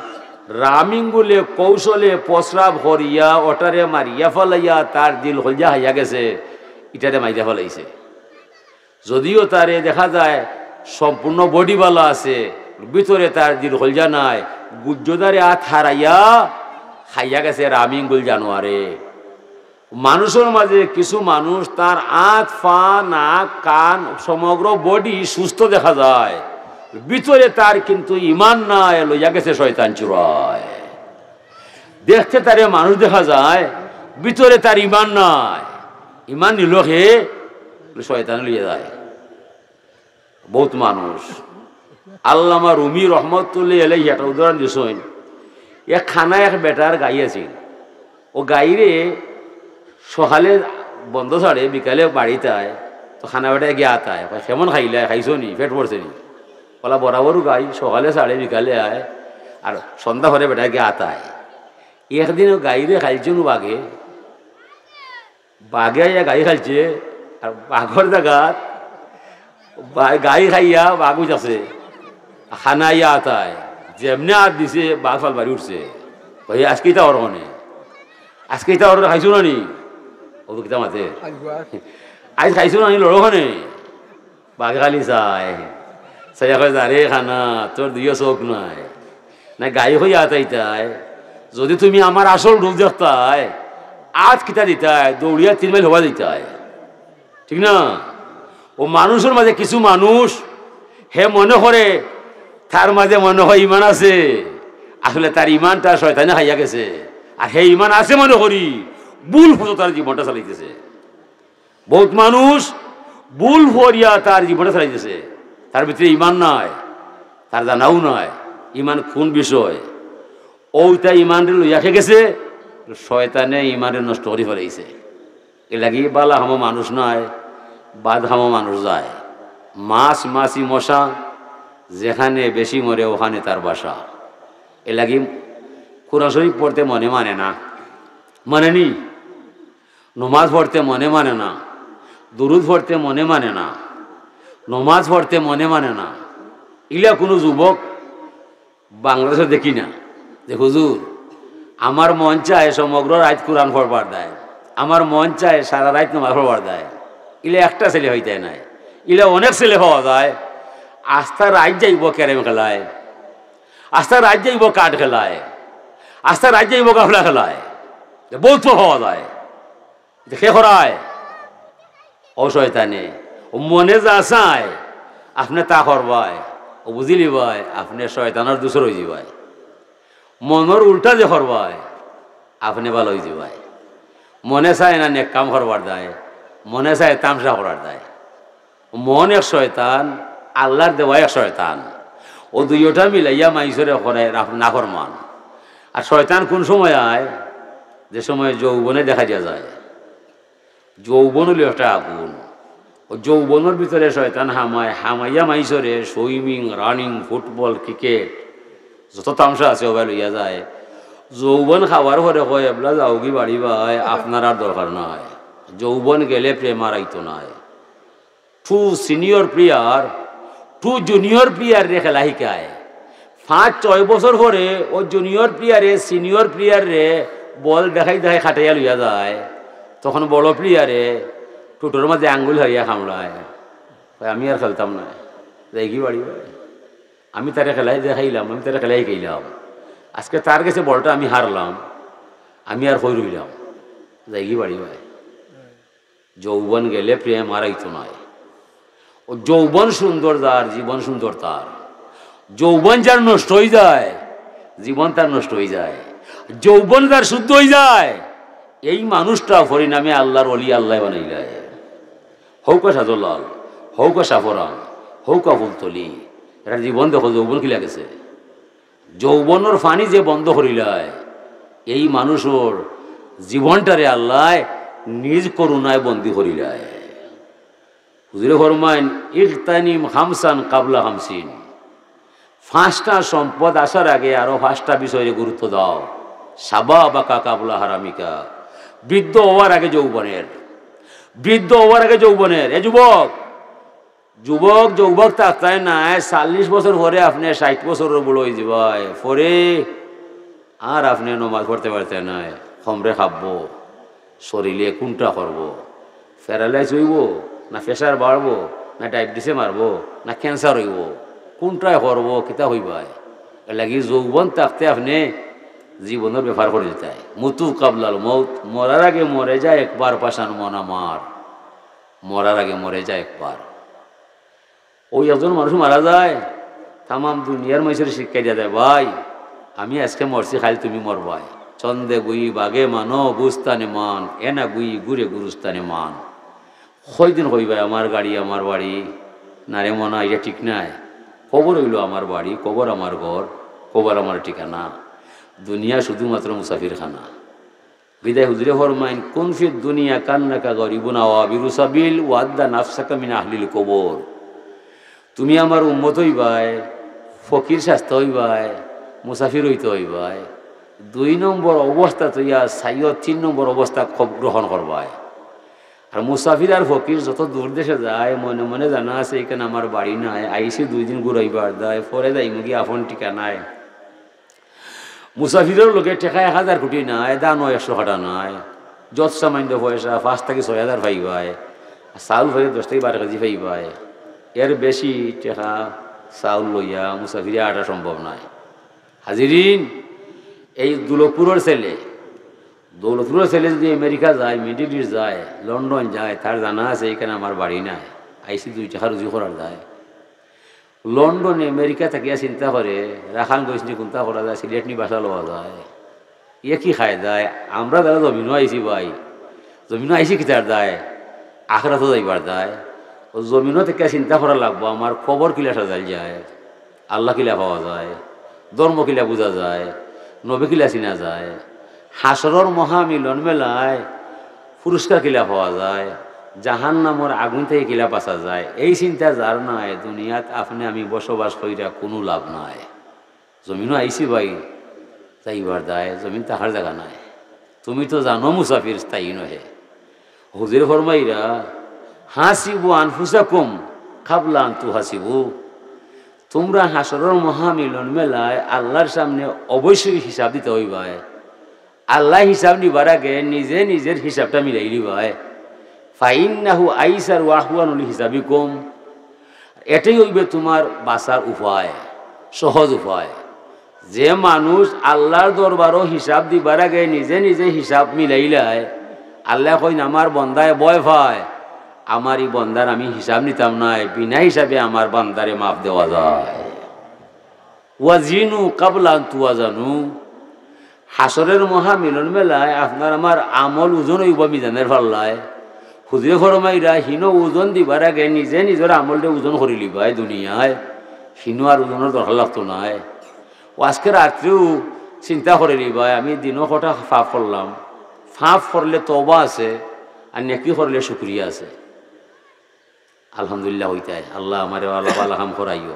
রামিঙ্গুলে কৌশলে প্রস্রাব করিয়া অটারে মারিয়া ফালাইয়া তার দিল কলজা খাইয়া গেছে, ইটারে মারিয়া ফালাইছে। যদিও তারে দেখা যায় সম্পূর্ণ বডি বালা আছে, ভিতরে তার দিল কলজা নাই, গুজ্জদারে আত হারাইয়া খাইয়া গেছে রামিঙ্গুল জানোয়ারে। মানুষর মাঝে কিছু মানুষ তার আত, পা, নাক, কান, সমগ্র বডি সুস্থ দেখা যায়, ভিতরে তার কিন্তু ইমান নাই, লইয়া গেছে শয়তান চুরায়। দেখতে তারে মানুষ দেখা যায়, ভিতরে তার ইমান নাই। ইমান নিল কে? শয়তানে লইয়া যায়। বহুত মানুষ। আল্লামা রুমি রহমতুল্লাহি আলাইহি একটা উদাহরণ দিছইন। এক খানা এক বেটার গাই আছিল। ও গাইরে সকালে বন্দো ছাড়ে, বিকালে বাড়িত আয়, তো খানা বেটায় গিয়া আতায়, কয়, "কেমন খাইলায়? খাইছো নি? পেট ভরছে নি?" ওলা বরাবর গাই সকালে ছাড়ে, বিকালে আয়, আর সন্ধ্যা পরে বেটায় গিয়া আতায়। একদিন ও গাইরে খাইলছইন বাঘে, বাঘে আইয়া গাই খাইলছে, আর বাঘর জাগাত বা-, গাই খাইয়া বাঘ অই যাচ্ছে। খানা আইয়া আতায়, যেমনে আত দিছে, বাঘ ফাল মারি উঠছে। কয়, "আজকে ইতা অর কেনে? আজকে ইতা অর খাইছো না নি?" ও কিতা মাতে? "আইজ খাইছো না নি, লড়ো কেনে?" বাঘে খালি চায়, চাইয়া কয়, "যা রে খানা, তোর দুইও চোখ নাই। না গাই কইয়া আতাইতায়, যদি তুমি আমার আসল রূপ দেখতায়, আত কিতা দিতায়, দৌড়িয়া তিন মাইল হবা দিতায়।" ঠিক না? ও মানুষর মাঝে কিছু মানুষ, হে মনে করে তার মাঝে মনে হয় ইমান আছে, আসলে তার ইমানটা শয়তানে খাইয়া গেছে। আর হে ইমান আছে মনে করি, ভুল পথো তার জীবনটা চালাইতেছে। বহুত মানুষ ভুল করিয়া তার জীবনটা চালাইতেছে, তার ভিতরে ইমান নাই, তার জানাও নাই ইমান কোন বিষয়। ওইটা ইমানরে লইয়া খে গেছে, শয়তানে ইমানরে নষ্ট করি ফালাইছে। এর লাগি বালা হামো মানুষ নাই, বাদ খামো মানুষ যায়। মাছ, মাছি, মশা, যেখানে বেশি মরে ওখানে তার বাসা। এর লাগি কোরআন শরীফ পড়তে মনে মানে না, মানে নি? নমাজ পড়তে মনে মানে না, দুরুদ পড়তে মনে মানে না, নমাজ পড়তে মনে মানে না। ইলা কোনো যুবক বাংলাদেশো দেখি না যে, "হুজুর, আমার মন চায় সমগ্র রাইত কোরআন পড়বার দায়, আমার মন চায় সারা রাইত নমাজ পড়বার দায়।" ইলা একটা ছেলে হইতে নাই, ইলা অনেক ছেলে পাওয়া যায়। আস্তা রাইত যাইবো ক্যারেম খেলায়, আস্তা রাইত যাইবো কার্ড খেলায়, আস্তা রাইত যাইবো গাফলা খেলায়, বহুত পাওয়া যায়। ইতা কে করায়? অউ শয়তানে। অউ মনে যা চায়, আপনে তা করবায়। অউ বুঝিলিবায়, আপনে শয়তানর দুসর অইযিবায়। মনর উল্টা যে করবায়, আপনে ভালা অইযিবায়। মনে চায় না নেক কাম করবার দায়, মনে চায় তামশা করার দায়। মন এক শয়তান, আল্লার দেওয়া এক শয়তান। অউ দুইওটা মিলাইয়া মাইনষরে করে নাফরমান। আর শয়তান কুন সময় আয়? যে সময় যৌবনে দেখা দিয়া যায়। যৌবন অইলো একটা আগুন। অউ যৌবনর ভিতরে শয়তান হামায়, হামাইয়া মাইনষরে সুইমিং, রানিং, ফুটবল, ক্রিকেট, যত তামশা আছে অবায় লইয়া যায়। যৌবন খাওয়ার পরে কয়, "এবলা যাওগি বাড়ি ভাই, আপনার আর দরকার নাই।" যৌবন গেলে প্রেম আর আইতো নায়। Two senior player, two junior player রে খেলা শিকায়। পাঁচ ছয় বছর পরে অউ junior player এ senior player রে বল দেখাই দেখাই খাটাইয়া লইয়া যায়। তখন বড় player এ ঠুটর মাঝে আঙ্গুল হারিয়া কামড়ায়, কয়, "আমি আর খেলতাম না, যাইগি বাড়ি ভাই। আমি তারে খেলাই দেখাইলাম, আমি তারে খেলাই শিখাইলাম। আজকে তার গেছে বলটা আমি হারলাম, আমি আর কই রইলাম, যাইগি বাড়ি ভাই।" যৌবন গেলে প্রেম আর আইতো নায়। অউ যৌবন সুন্দর যার, জীবন সুন্দর তার। যৌবন যার নষ্ট অইযায়, জীবন তার নষ্ট অইযায়। যৌবন যার শুদ্ধ অইযায়, এই মানুষটা পরিণামে আল্লার ওলি আল্লায় বানাইলায়। হউকা শাহজালাল, হউকা শাহপরান, হউকা ফুলতলি। এরার জীবন দেখো, যৌবন কিলা গেছে। যৌবনর পানি যে বন্ধ করিলায়, এই মানুষর জীবনটারে আল্লায় নিজ করুণায় বন্দী করিলায়। হুজুরে ফরমাইন, "ইগতানিম খামসান কাবলা খামসিন।" পাঁচটা সম্পদ আসার আগে আরো পাঁচটা বিষয়ে গুরুত্ব দাও। শাবাবাকা কাবলা হারামিকা। বৃদ্ধ হওয়ার আগে যৌবনের, বৃদ্ধ হওয়ার আগে যৌবনের। এ যুবক, যুবক, যুবক থাকতায় নায়, চল্লিশ বছর পরে আপনে ষাইট বছরর বুড়া অইযিবায়, পরে আর আপনে নমাজ পড়তে পারতে নায়, কমরে খাববো, শরীরে কুনটা করবো, paralyse অইবো, না pressure বাড়বো, না diabetes এ মারবো, না cancer অইবো, কুনটায় করবো, কিতা কইবায়? এর লাগি যৌবন থাকতে আপনে জীবনর ব্যাপার করিলিতায়। মুতু কাবলাল মউত, মরার আগে মরে যায় একবার পাষাণ মন আমার। মরার আগে মরে যায় একবার। অউ একজন মানুষ মারা যায়, তামাম দুনিয়ার মাইনষরে শিক্ষা দিয়া যায়, "ভাই, আমি আজকে মরছি, কাইল তুমি মরবায়। চন্দে গুই বাগে মানো, বুঝতানে মান, এনা গুই গুরে গুরুস্তানে মান।" কয়দিন কইবায়, "আমার গাড়ি, আমার বাড়ি"? না রে মনা, ইটা ঠিক নায়। কবর অইলো আমার বাড়ি, কবর আমার ঘর, কবর আমার ঠিকানা। দুনিয়া শুধুমাত্র মুসাফিরখানা। বিদায় হুজুরে ফরমাইন, "কুন ফিদ দুনিয়া কান্নাকা গরিবুন আও আবিরু সাবিল ওয়াদ্দা নাফসাকা মিন আহলিল কবর।" তুমি আমার উম্মত অইবায়, ফকির সাজতা অইবায়, মুসাফির অইতা অইবায়। দুই নম্বর অবস্থা থইয়া চাইও তিন নম্বর অবস্থা কব-, গ্রহণ করবায়। আর মুসাফির আর ফকির যত দূর দেশে যায়, মনে মনে জানা আছে, "ইখান আমার বাড়ি নায়, আইছি দুই দিন ঘুরাইবার দায়, পরে যাইমুগি আপন ঠিকানায়।" মুসাফিরর লগে টেকা এক হাজার কুটি নায়, ধানও একশো কাটা নায়, যত সামান্য পয়সা পাঁচ থাকি ছয় হাজার পাইবায়, আর চাউল পাইলে দশ থাকি বারো কেজি পাইবায়। এর বেশি টেকা চাউল লইয়া মুসাফিরে আটা সম্ভব নায়। হাজিরিন, এই দৌলতপুরর ছেলে, দৌলতপুরর ছেলে যদি আমেরিকা যায়, মিডল ইস্ট যায়, লন্ডন যায়, তার জানা আছে, "ইখান আমার বাড়ি নায়, আইছি দুই টেকা রুজি করার দায়।" লন্ডনে আমেরিকা থাকিয়া চিন্তা করে, রাখাল গইছনি কুন্তা করা যায়, সিলেটনি বাসা লওয়া যায়। ইয়ে কি খায় যায়? আমরা যারা জমিনো আইছি ভাই, জমিনো আইছি কিতার দায়? আখেরাতো যাইবার দায়। অউ জমিনো থাকিয়া চিন্তা করা লাগবো, আমার কবর কিলা সাজাইল যায়, আল্লাহ কিলা পাওয়া যায়, ধর্ম কিলা বুঝা যায়, নবী কিলা চিনা যায়, হাশরর মহামিলন মেলায় পুরস্কার কিলা পাওয়া যায়, জাহান্নামর আগুন থাকি কিলা বাঁচা যায়, এই চিন্তা যার নাই, দুনিয়াত আপনে আমি বসবাস করিয়া কুনু লাভ নাই। জমিনো আইছি ভাই, যাইবার দায়, জমিন থাকার জাগা নাই। তুমি তো জানো মুসাফির স্থায়ী নহে। হুজুরে ফরমাইরা, "হাসিবু আনফুসাকুম কাবলা আন তুহাসিবু।" তুমরা হাশরর মহামিলন মেলায় আল্লার সামনে অবশ্যই হিসাব দিতা অইবায়। আল্লায় হিসাব নিবার আগে নিজে নিজের হিসাবটা মিলাইলিবায়। ফাইন্নাহু আইসারু আহওয়ানু লিহিসাবিকুম। এটাই অইবে তুমার বাঁচার উপায়, সহজ উপায়। যে মানুষ আল্লার দরবারো হিসাব দিবার আগে নিজে নিজে হিসাব মিলাইলায়, আল্লায় কইন, "আমার বন্দায় ভয় পায়, আমার ই বন্দার আমি হিসাব নিতাম নায়, বিনা হিসাবে আমার বান্দারে মাফ দেওয়া যায়।" ওয়াজিনু কাবলা আন তুয়াজানু। হাশরর মহামিলন মেলায় আপনার আমার আমল ওজন অইবো মিজানর পাল্লায়। হুজুরে ফরমাইরা, হিনো ওজন দিবার আগে নিজে নিজর আমলরে ওজন করিলিবায় দুনিয়ায়, হিনো আর ওজনর দরকার লাগতো নায়। ও আজকে রাত্রেও চিন্তা করিলিবায়, আমি দিনো কটা পাপ করলাম, পাপ করলে তওবা আছে, আর নেকি করলে শুকরিয়া আছে। আলহামদুলিল্লাহ কইতায়, "আল্লাহ আমারে ভালা ভালা কাম করাইও।"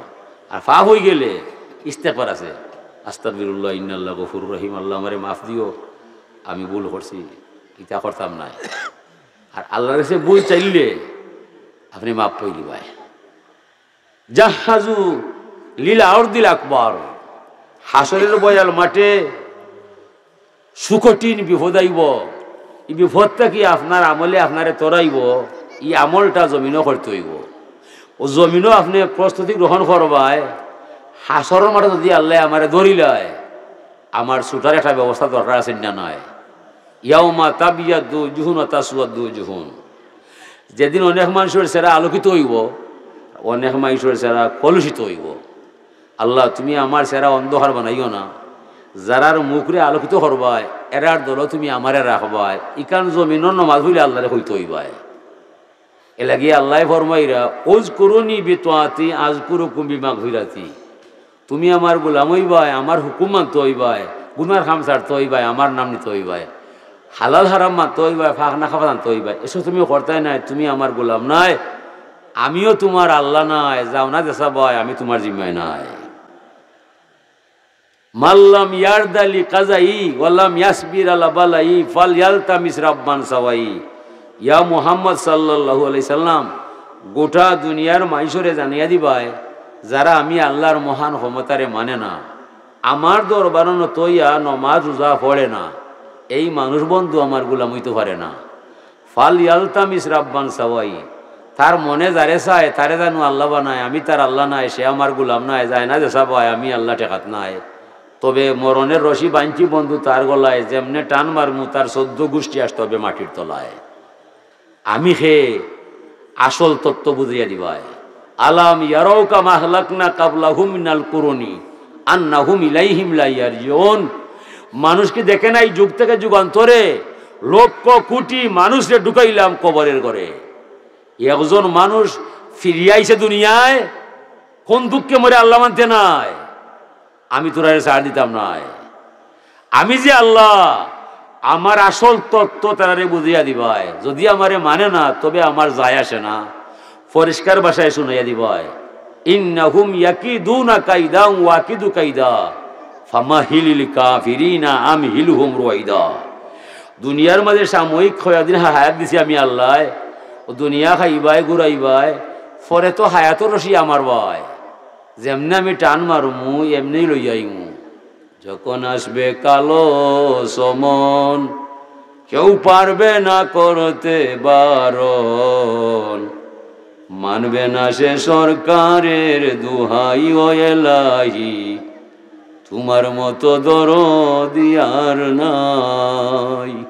আর পাপ অইগেলে ইস্তেগফার আছে, "আস্তাগফিরুল্লাহ, ইন্নাল্লাহ গফুরুর রহিম, আল্লাহ আমারে মাফ দিও, আমি ভুল করছি, ইতা করতাম নায়।" আর আল্লার কাছে ভুল চাইলে আপনে মাফ পাইলিবায়। জাহাজু লিল আরদিল আকবার, হাশরর বয়াল মাঠে সুকঠিন বিপদ আইবো। ই বিপদ থাকি আপনার আমলে আপনারে তরাইবো, ই আমলটা জমিনো করতে অইবো। ও জমিনো আপনে প্রস্তুতি গ্রহণ করবায়। হাশরর মাঠে যদি আল্লায় আমারে ধরিলায়, আমার ছুটার একটা ব্যবস্থা দরকার আছে না নাই? ইয়াউমা তাবিয়াদ্দু জুহুন ওয়া তাসওয়াদ্দু জুহুন। যেদিন অনেক মানুষর চেহারা আলোকিত অইবো, অনেক মানুষর চেহারা কলুষিত অইবো। আল্লাহ, তুমি আমার চেহারা অন্ধকার বানাইও না। যারার মুখরে আলোকিত করবায়, এরার দলো তুমি আমারে রাখবায়। ইখান জমিনর নমাজ পড়লে আল্লারে কইতে অইবায়। এরলাগি আল্লায় ফরমাইরা, "উযকুরুনি বিতাআতি আযকুরুকুম বিমাগফিরাতি।" তুমি আমার গোলাম অইবায়, আমার হুকুম মানতে অইবায়, গুনার কাম ছাড়তে অইবায়, আমার নাম নিতে অইবায়, হালাল হারাম মানতে অইবায়, পাক না খাফা জানতে অইবায়। এসব তুমি করতায় নায়, তুমি আমার গোলাম নায়, আমিও তুমার আল্লাহ নায়, যাও না যেছা বায়, আমি তুমার জিম্মায় নায়। মাল্লাম ইয়ারদা লি কাজাই ওয়ালাম ইয়াসবির আলা বালাই ফাল ইয়ালতামিস রাব্বান সাওয়াই। ইয়া মুহাম্মদ সাল্লাল্লাহু আলাইহি সাল্লাম, গোটা দুনিয়ার মাইনষরে জানাইয়া দিবায়, যারা আমি আল্লার মহান ক্ষমতারে মানে না, আমার দরবারো নত অইয়া নমাজ রোজা পড়ে না, এই মানুষ বন্ধু আমার গোলাম অইতো পারে না। ফাল ইয়ালতামিস রাব্বান সাওয়াই, তার মনে যারে চায়, তারে জানু আল্লাহ বানায়, আমি তার আল্লাহ নায়, সে আমার গোলাম নায়, যায় না যেছা বায়, আমি আল্লাহ ঠেকাত নায়। তবে মরণর রশি বানছি বন্ধু তার গলায়, যেমনে টান মারমু তার চৌদ্দ গুষ্টি আসতে অইবো মাটির তলায়। আমি হে আসল তত্ত্ব বুঝাইয়া দিবায়। আলাম ইয়ারাও কামা আহলাকনা কাবলাহুম মিনাল কুরুনি আন্নাহুম ইলাইহিম লা ইয়ারজিউন। মানুষ কি দেখে না, এই যুগ থেকে যুগান্তরে লক্ষ কোটি মানুষরে ঢুকাইলাম কবরের ঘরে? একজন মানুষ ফিরিয়া আইছে দুনিয়ায়, কোন দুঃখে মরে আল্লাহ মানতে নায়? আমি তোরারে ছাড় দিতাম নায়। আমি যে আল্লাহ, আমার আসল তত্ত্ব তারারে বুঝাইয়া দিবায়। যদি আমারে মানে না, তবে আমার যায় আসে না, পরিষ্কার ভাষায় শুনাইয়া দিবায়। ইন্নাহুম ইয়াকিদুনা কাইদা ওয়া আকিদু কাইদা, ফামাহিলিল কাফিরিনা আমহিলহুম রুয়াইদা। দুনিয়ার মাঝে সাময়িক কয়দিন হা-, হায়াত দিছি আমি আল্লায়, ও দুনিয়া খাইবায়, ঘুরাইবায়, পরে তো হায়াতর রশি আমার বায়, যেমনে আমি টান মারমু, এমনেই লইয়া আইমু। যখন আসবে কালো সমন, কেউ পারবে না করতে বারণ, মানবে না সে সরকারের দুহাই ও এলাহি, তোমার মতো দরদি আর নাই।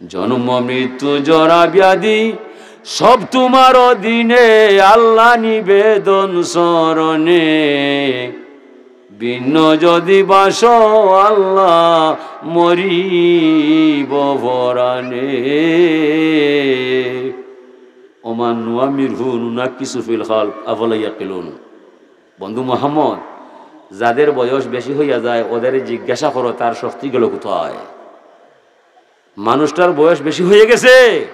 জন্ম মৃত্যু জরা ব্যাধি সব তোমার অধীনে, আল্লাহ নিবেদন স্মরণে। ভিন্ন যদি বাসো আল্লাহ মরিব পরাণে। ওমান নুআমিরহু নুনাক্কিসু ফিল খালক আফালা ইয়াকিলুন। বন্ধু মোহাম্মদ, যাদের বয়স বেশি হইয়া যায়, ওদের জিজ্ঞাসা করো তার শক্তি গেল কোথায়। মানুষটার বয়স বেশি হয়ে গেছে,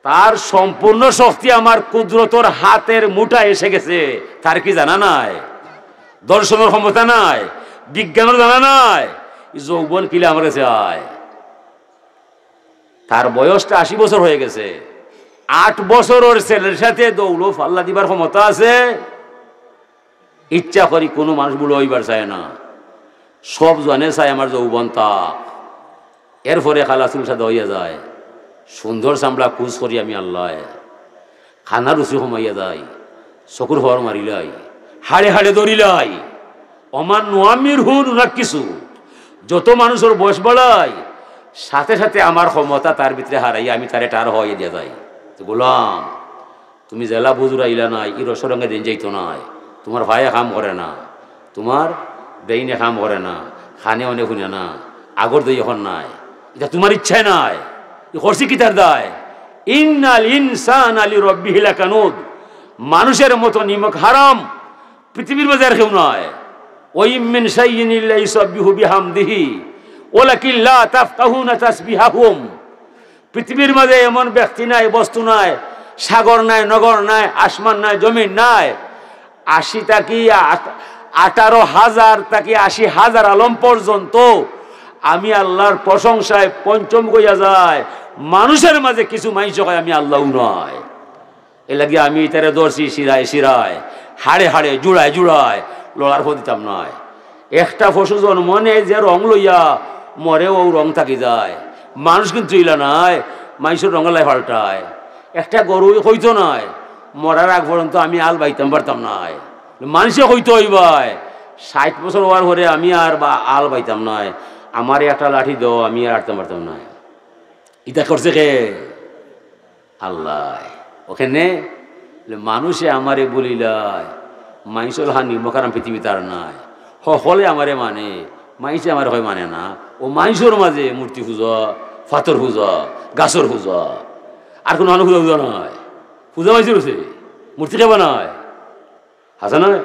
তার সম্পূর্ণ শক্তি আমার কুদরতর হাতের মুঠায় এসে গেছে। তার কি জানা নাই? দর্শনর ক্ষমতা নাই, বিজ্ঞানর জানা নাই, যৌবন কিলা আমার কাছে আয়। তার বয়সটা আশি বছর হয়ে গেছে। আট বছরর ছেলের সাথে দৌড়ো ফাল্লা দিবার ক্ষমতা আছে? ইচ্ছা করি কোনো মানুষ বুড়া হইবার চায় না, সব জনে চায় আমার যৌবন থাক। এরপরে খালা চুল সাদা হইয়া যায়, সুন্দর চামড়া কুচ করি আমি আল্লায়, খানা রুচি কমাইয়া যায়, চকুর হওয়ার মারিলাই, হাড়ে হাড়ে ধরিলাই। ওমান নুআমিরহু নুনাক্কিসু। যত মানুষর বয়স বাড়াই, সাথে সাথে আমার ক্ষমতা তার ভিতরে হারাই, আমি তারে টার হওয়াইয়া দিয়া যাই। তো গোলাম, তুমি জেলা বুজুরা ইলা নাই, ই রসরঙ্গে দিন যাইতো নাই। তোমার ভাইয়ে কাম করে না, তোমার ব্রেইনে কাম করে না, খানে অনেক শুনে না, আগর দই এখন নাই। এটা তোমার ইচ্ছায় নাই, ই করছি কিতার দায়? ইন্নাল ইনসানা লিরাব্বিহি লাকানুদ। মানুষের মতো নিমক হারাম পৃথিবীর মাঝে আর কেউ নাই। ওয়া ইম মিন শাইইন ইল্লা ইউসাব্বিহু বিহামদিহি ওয়ালাকিন লা তাফকাহুনা তাসবিহাহুম। পৃথিবীর মাঝে এমন ব্যক্তি নাই, বস্তু নাই, সাগর নাই, নগর নাই, আসমান নাই, জমিন নাই, আশি থাকি আট-, আঠারো হাজার থাকি আশি হাজার আলম পর্যন্ত আমি আল্লাহর প্রশংসায় পঞ্চম গইয়া যায়। মানুষের মাঝে কিছু মানুষ কয় আমি আল্লাহ নয়। এর লাগি আমি ইতারে ধরছি শিরায় শিরায়, হাড়ে হাড়ে, জুড়ায় জুড়ায়, লড়ার পথ দিতাম নায়। একটা পশু জন্ম নেয় যে রং লইয়া, মরে ও রং থাকি যায়। মানুষ কিন্তু ইলা নায়, মানুষের রঙ লাই পাল্টায়। একটা গরু কইতো নায়, মরার আগ পর্যন্ত আমি আল বাইতাম পারতাম নায়। মানুষে কইতো হইবায়, ষাট বছর হওয়ার পরে আমি আর বা আল বাইতাম নায়, আমারে একটা লাঠি দাও, আমি আর আটতাম পারতাম নায়। ইটা করছে কে? আল্লাহ। ওখানে মানুষে আমারে বলিলায়, মানুষের হানি মকারাম পৃথিবীত আর নাই। হকলে আমারে মানে, মানুষে আমারে হয় মানে না। ও মানুষের মাঝে মূর্তি পূজা, পাথর পূজা, গাছর পূজা, আর কোনো হানো পূজা পূজা নাই। পূজা মানুষের হচ্ছে, মূর্তি কেবা নাই, হাসা নাই।